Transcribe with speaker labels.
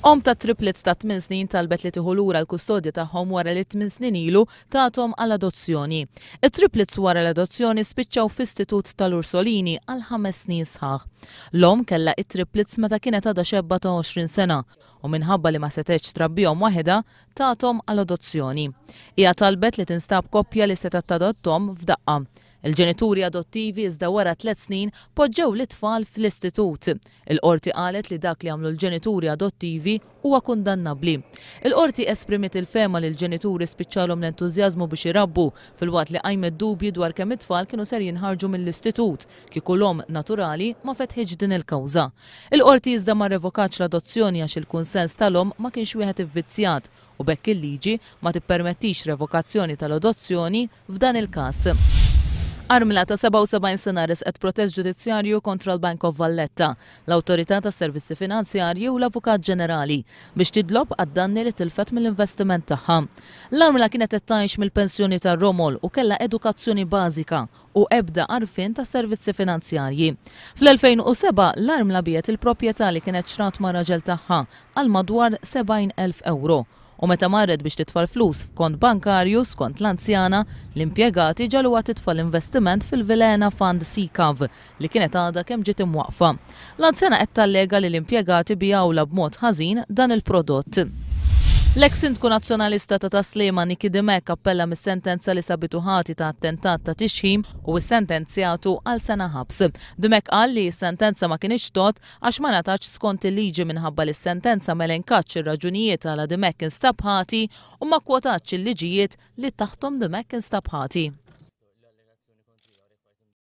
Speaker 1: Omm ta' triplets ta' tminn snin talbet li tieħu lura l-kustodja tagħhom wara li tminn snin ilu tathom għal adozzjoni. It-triplets wara l-adozzjoni spiċċaw f'istitut tal-Ursolini għal ħames snin sħaħ. L-omm kellha it-triplets meta kienet għadha xebba ta' 20 sena u minħabba li ma setgħetx trabbihom waħedha tathom għal adozzjoni. Hija talbet li tinstab koppja li setgħet tadotthom f'daqqa. Il-ġenituri adottivi iżda wara tliet snin poġġew lit-tfal fl-istitut. Il-Qorti qalet li dak li għamlu l-ġenituri adottivi huwa kundannabbli. Il-Qorti esprimiet il-fehma li l-ġenituri spiċċalhom l-entużjażmu biex irabbu filwaqt li qajmet dubji dwar kemm it-tfal kienu ser jinħarġu mill-istitut kieku l-omm naturali ma fetħitx din il-kawża. Il-Qorti iżda ma rrevokatx l-adozzjoni għax il-kunsens tal-omm ma kienx wieħed ivvizzjat u b'hekk il-liġi ma tippermettix revokazzjoni tal-adozzjoni f'dan il-każ. Armla ta' 77 sena resqet protest ġudizzjarju kontra l-Bank of Valletta, l-Awtorità tas-Servizzi Finanzjarji u l-Avukat Ġenerali biex titlob għad-danni li tilfet mill-investiment tagħha. L-armla kienet qed tgħix mill-pensjoni tar-romol u kellha edukazzjoni bażika u ebda għarfien tas-servizzi finanzjarji. Fl-2007, l-armla biegħet il-proprjetà li kienet xtrat mar-raġel tagħha għal madwar 70,000 ewro u meta marret biex titfa' l-flus f'kont bankarju, skont l-anzjana, l-impjegati ġagħluha titfa' l-investiment fil-Vilhena Fund SICAV li kienet għadha kemm ġiet imwaqqfa. L-anzjana qed tallega li l-impjegati biegħulha b'mod ħażin dan il-prodott. L-eks Sindku Nazzjonalista ta' Tas-Sliema Nikki Dimech appella mis-sentenza li sabitu ħati ta' attentat ta' tixħim u ssentenzjatu għal sena ħabs. Dimech qal li s-sentenza ma kinitx tgħodd għax ma ngħatatx skont il-liġi minħabba li s-sentenza m'elenkatx ir-raġunijiet għala Dimech instab ħati u ma kkwotatx il-liġijiet li taħthom Dimech instab ħati.